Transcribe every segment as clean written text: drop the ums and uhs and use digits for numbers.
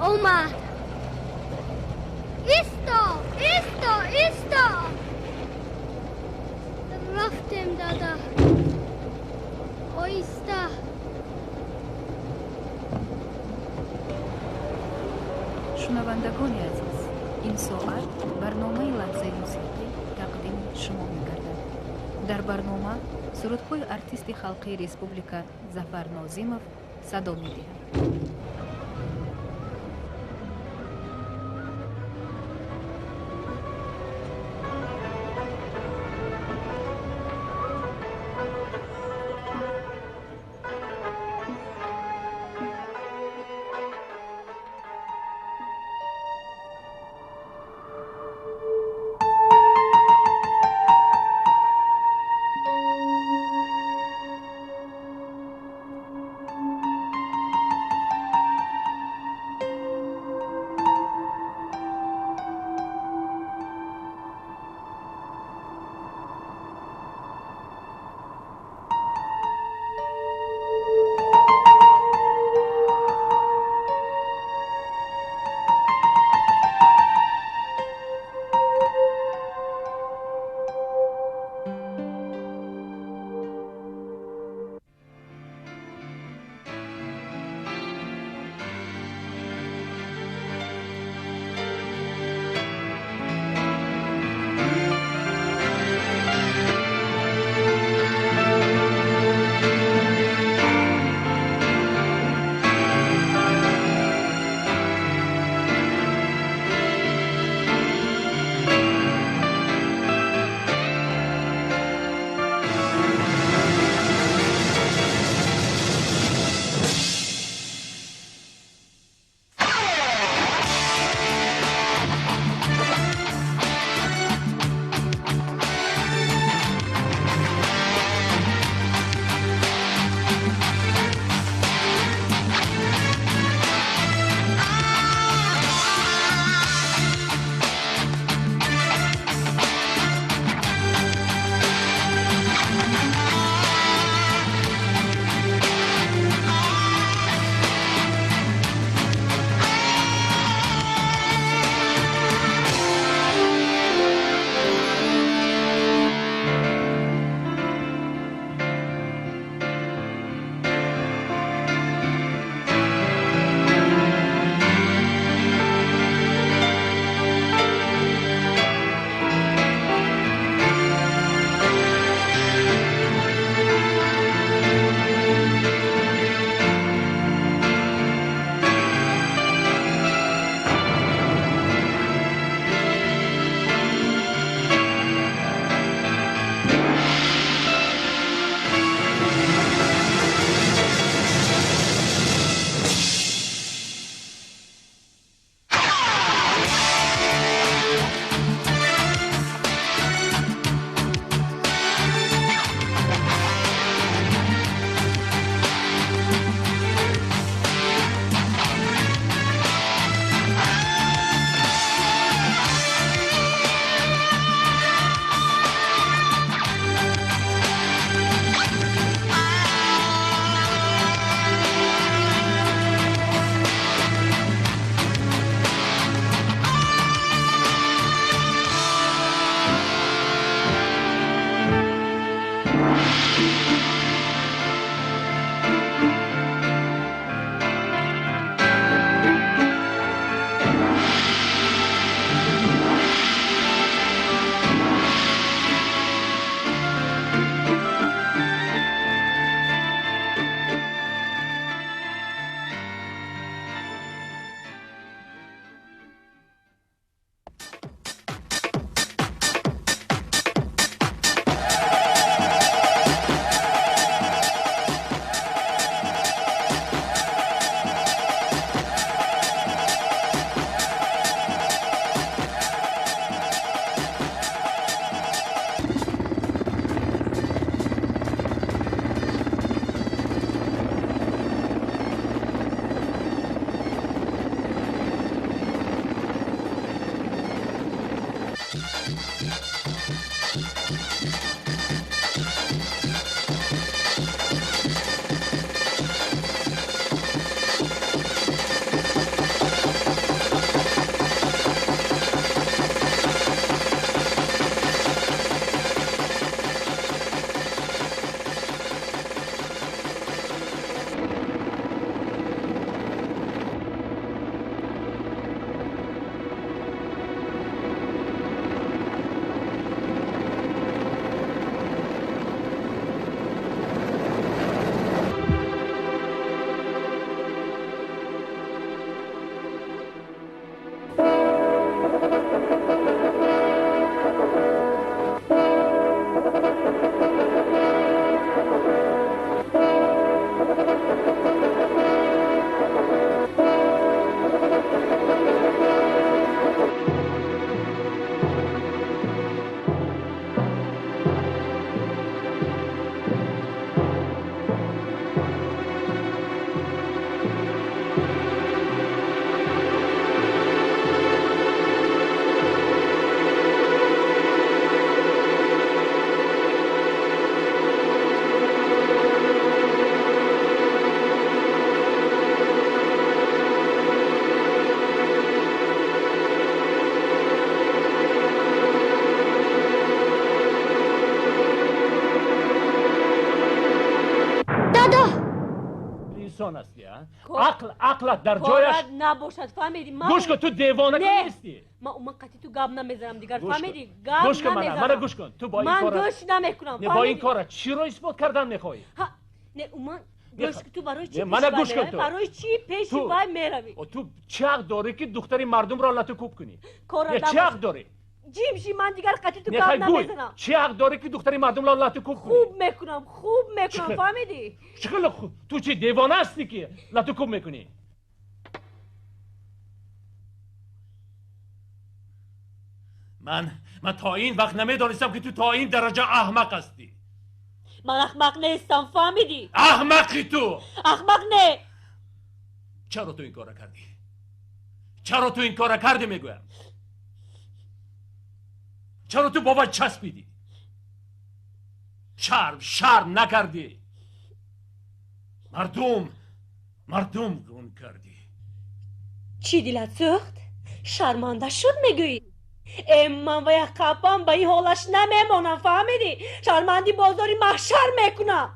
Омад. Исто, исто, исто. Рафтем, дада. Оҳиста. Шунавандагони азиз, ин соат барномаи Лаҳзаи мусиқӣ тақдими шумо мегардад. Дар барнома сурудҳои артисти халқии республика Зафар Нозимов садо медиҳад. инсон ҳастӣ, а? Ақл, ақлат дар ҷояш набошад, фаҳмидӣ? Гӯш кун, ту девона нестӣ. Ман умуман қатъи ту гап намезанам дигар, фаҳмидӣ? Гап намезанам. Мана гӯш кун, ту бо ин ман гӯш намекунам. Бо ин кора чиро исбот кардан мехоҳӣ? Не, умуман гӯш кун, ту барои чӣ мана гӯш кун, ту барои чӣ пеши вай меравӣ? Ту чӣ ҳақ дорӣ ки духтари мардумро лату кӯб кунӣ? Чӣ ҳақ дорӣ? Ҷимши, ман дигар қатъи ту гап намезанам. Чӣ ҳақ дорӣ ки духтари мардумро лату кӯб кунӣ? Хуб мекунам, хуб мекунам, фаҳмидӣ? Чӣ хеле хуб? Ту чӣ девона ҳастӣ ки лату кӯб мекунӣ? Ман то ин вақт намедонистам ки ту то ин дараҷа аҳмақ ҳастӣ. Ман аҳмақ нестам, фаҳмидӣ? Аҳмақи ту! Аҳмақ не! Чаро ту ин кора кардӣ? Чаро ту ин кора кардӣ мегӯям? Чаро ту бо вай часпидӣ? Шарм, шарм накардӣ? Мардум, мардум гум кардӣ. Чӣ дилат сӯхт? Шарманда шуд мегӯӣ? Э, ман вая қапам ба ин ҳолаш намемонам, фаҳмидӣ? Шарманди бозори маҳшар мекунам.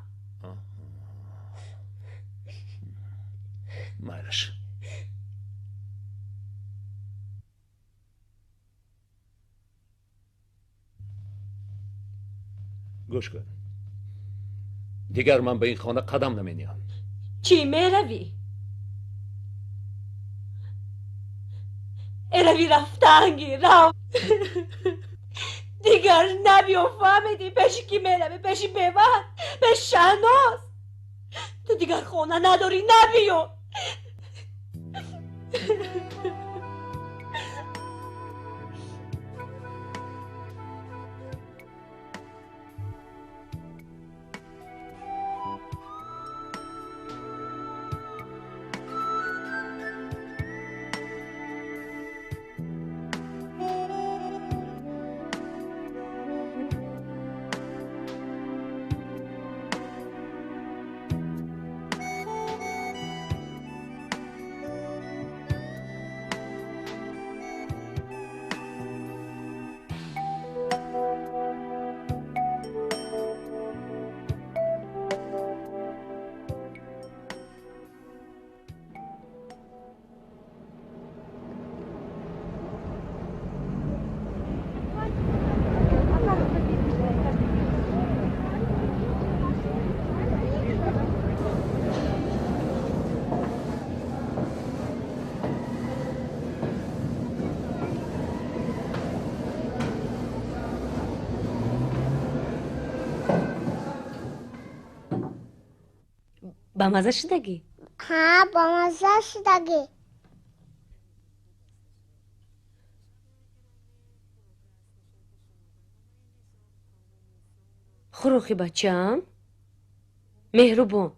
Майлаш. Гӯш кун, дигар ман ба ин хона қадам намениҳам. Чӣ меравӣ? Эрави рафтанги рав. Дигар набиё, фаҳмидӣ? Пеши кӣ меравӣ? Пеши бевар, пеши Шаҳноз. Ту дигар хона надорӣ, набиё. Ба мазза шудагӣ? Ҳа, бамазза шудагӣ. Хӯрохи бачаам, меҳрубон.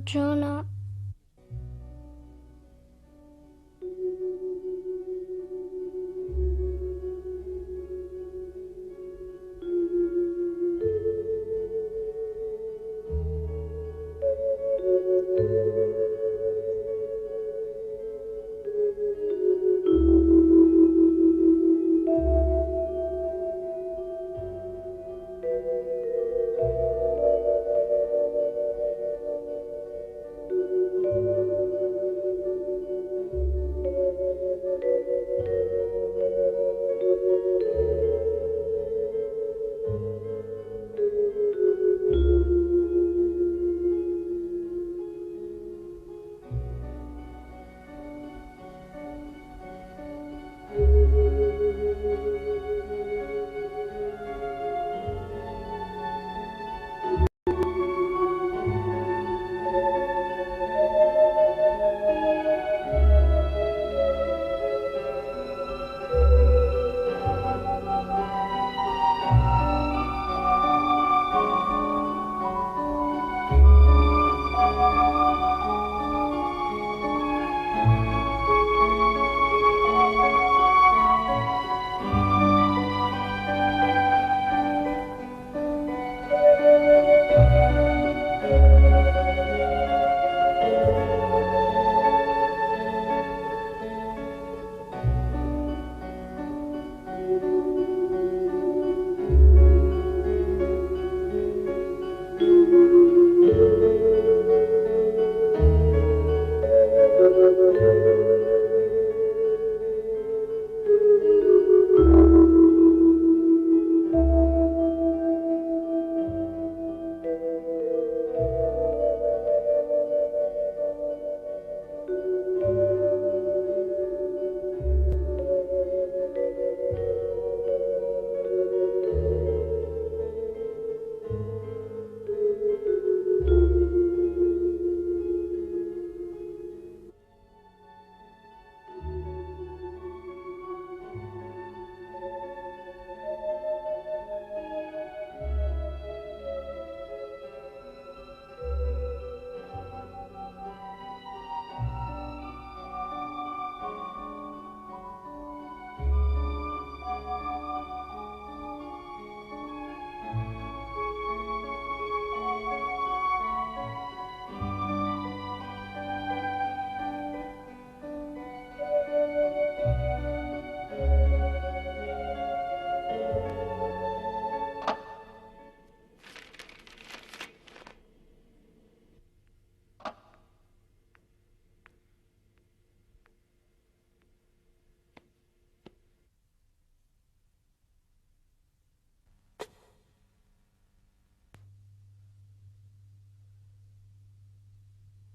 Ҷонам.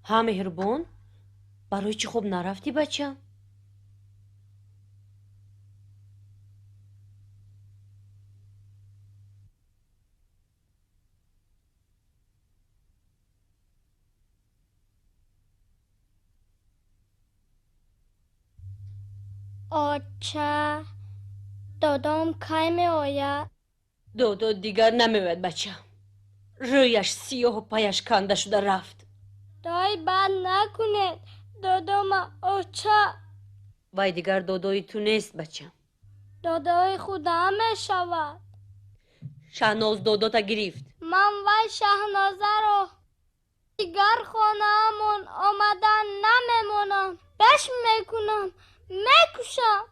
Ҳа, Меҳрубон, барои чӣ хоб нарафтӣ, бача? Оча, додом кай меояд? Додо дигар намеояд, бача. Рӯяш сиёҳу паяш канда шуда рафт. Дой бад накунед, додома, оча. Вай дигар додои ту нест, бача. Додои худам мешавад. Шаҳноз додота гирифт. Ман вай Шаҳнозаро дигар хонаамон омадан намемонам. Беш мекунам, мекушам.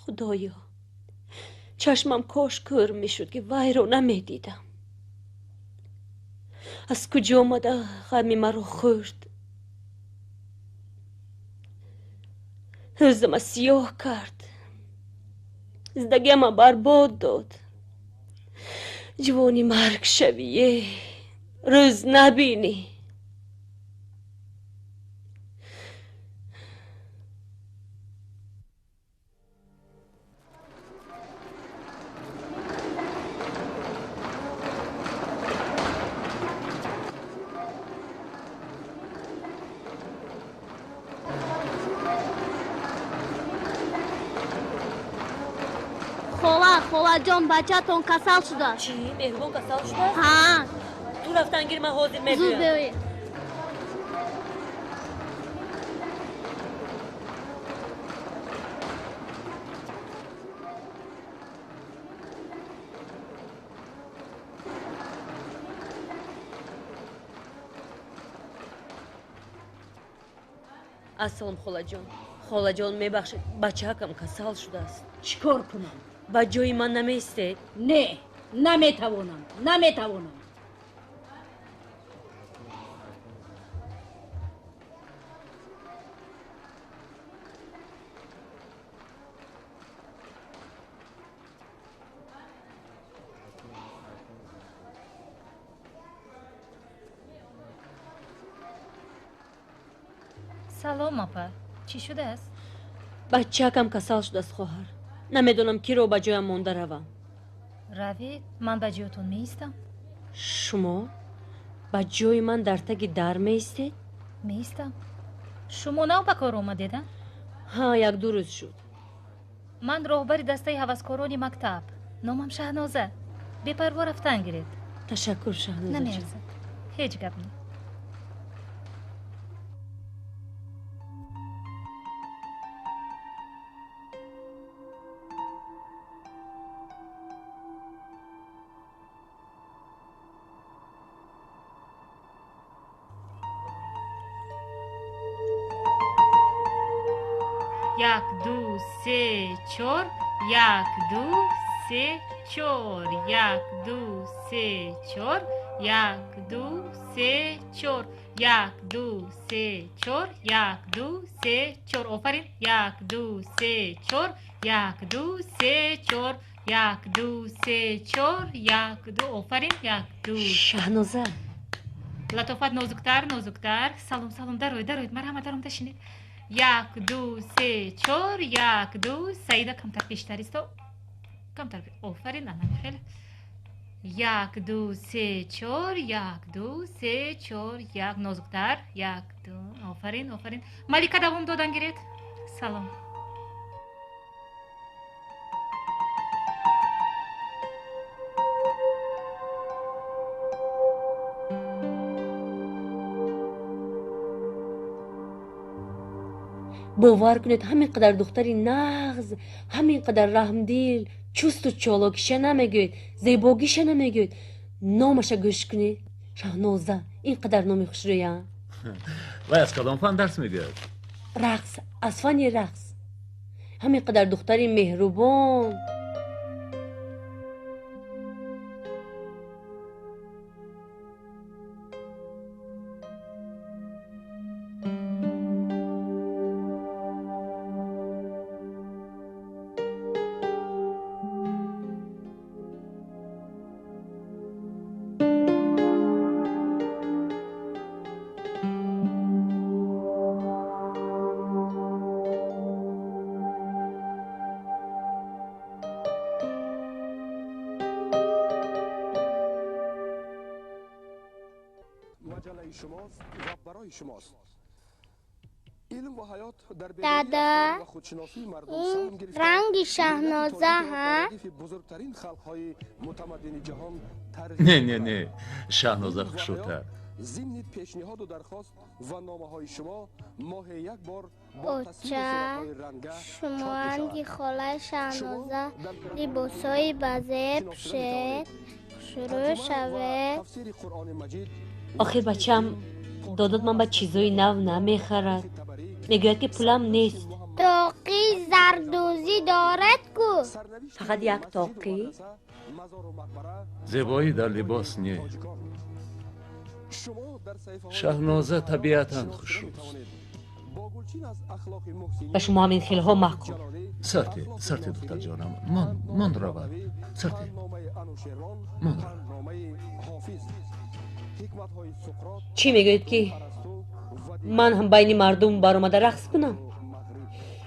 Худоё, чашмам кош кӯр мешуд, ки вайро намедидам. Аз куҷо омада ғами маро хӯрд? Рӯзама сиёҳ кард. Зиндагиама барбод дод. Ҷавони марг шавие, рӯз набинӣ. Хола, холаҷон, бачаатон касал шудааст. Чӣ? Меҳрубон касал шудааст? Ҳа. Ту рафтан гир, ман ҳозир мебиёям. Зуд биёед. Ассалом, холаҷон. Холаҷон, мебахшед, бачаакам касал шудааст. Чӣ кор кунам? Ба ҷои ман намеистед? Не, наметавонам, наметавонам. Салом, апа. Чӣ шудааст? Бачаакам касал шудааст, хоҳар. Намедонам киро ба ҷоям монда равам. Равед, ман ба ҷоятон меистам. Шумо ба ҷои ман дар таги дар меистед? Меистам. Шумо нав ба кор омадед, а? Ҳа, як-ду рӯз шуд. Ман роҳбари дастаи ҳаваскорони мактаб. Номам Шаҳноза. Бепарво рафтан гиред. Ташаккур, Шаҳнозаҷон. Намеарзад. Ҳеҷ гап не. Як, ду, се, чор, як, ду, се, чор, як, ду, се, чор, як, ду, се, чор, як, ду, се, чор, як, ду, се, чор. Офарин. Як, ду, се, чор, як, ду, се, чор, як, ду, се, чор, як, ду. Офарин. Як, ду. Шаҳноза. Латофат, нозуктар, нозуктар. Салом, салом, дароед, дароед. Марҳамат, даромада шинед. Як, ду, се, чор, як, ду. Саида, камтар пештар исто. Камтар. Офарин, ана хеле. Як, ду, се, чор, як, ду, се, чор, як. Нозуктар. Як, ду. Офарин, офарин. Малика, давом додан гиред. Салом. Бовар кунед, ҳамин қадар духтари нағз, ҳамин қадар раҳмдил, чусту чолокиша намегӯед, зебогиша намегӯед. Номаша гӯш кунед. Шаҳноза, ин қадар номи хушрӯя. Вай аз кадом фан дарс мегӯяд? Рақс, аз фани рақс. Ҳамин қадар духтари меҳрубон. Дада, ин ранги Шаҳноза, ҳа? Не, не, не, Шаҳноза хушрӯтар. Оча, шумо ранги холаи Шаҳноза либосҳои базеб пӯшед, хушрӯ шавед. Охир бачам, додот ман ба чизои нав намехарад. Мегӯяд ки пулам нест. Тоқи зардӯзӣ дорад ку? Фақат як тоқӣ? Зебоӣ дар либос не, Шаҳноза табиатан хушрӯст. Ба шумо ҳамин хелҳо маъқул. Сарте, сарте, духтарҷонам, мон, мон равад. Сарте, мон равад. Чӣ мегӯед, ки ман ҳам байни мардум баромада рақс кунам,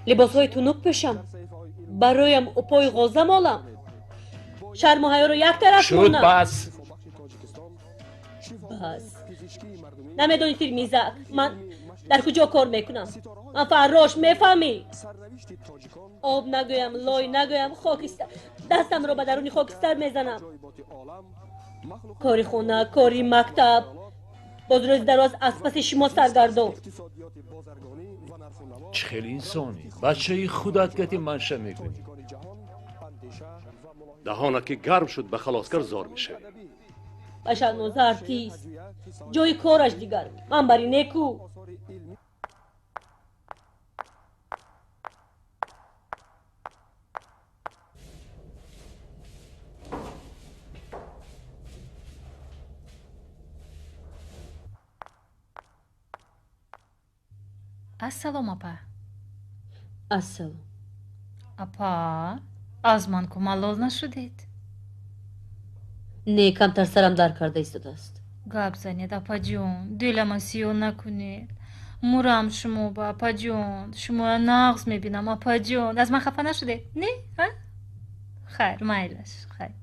либосҳои тунук пӯшам, бароям упои ғоза молам, шарму ҳаёро як тараф шуд монам? Бас. Бас. Намедонӣ, Термизак, ман дар куҷо кор мекунам? Ман фаррош, мефаҳмӣ? Об нагӯям, лой нагӯям, хокистар дастамро ба даруни хокистар мезанам. Кори хона, кори мактаб, боз рӯзи дароз аз паси шумо саргардон. Чӣ хел инсонӣ, бачаи худат гати манша мекунӣ. Даҳонат ки гарм шуд, ба халоскар зор мешавӣ. Ба Шаҳноза артист, ҷои кораш дигар, ман бари неку. Ассалом, апа. Ассалом. Апа, аз ман ку малол нашудед? Не, камтар сарам дард карда истодааст. Гап занед, апаҷон, дилама сиёҳ накунед. Мурам шумо ба, апаҷон, шумоя нағз мебинам, апаҷон. Аз ман хафа нашудед? Не? Хайр, майлаш, хайр.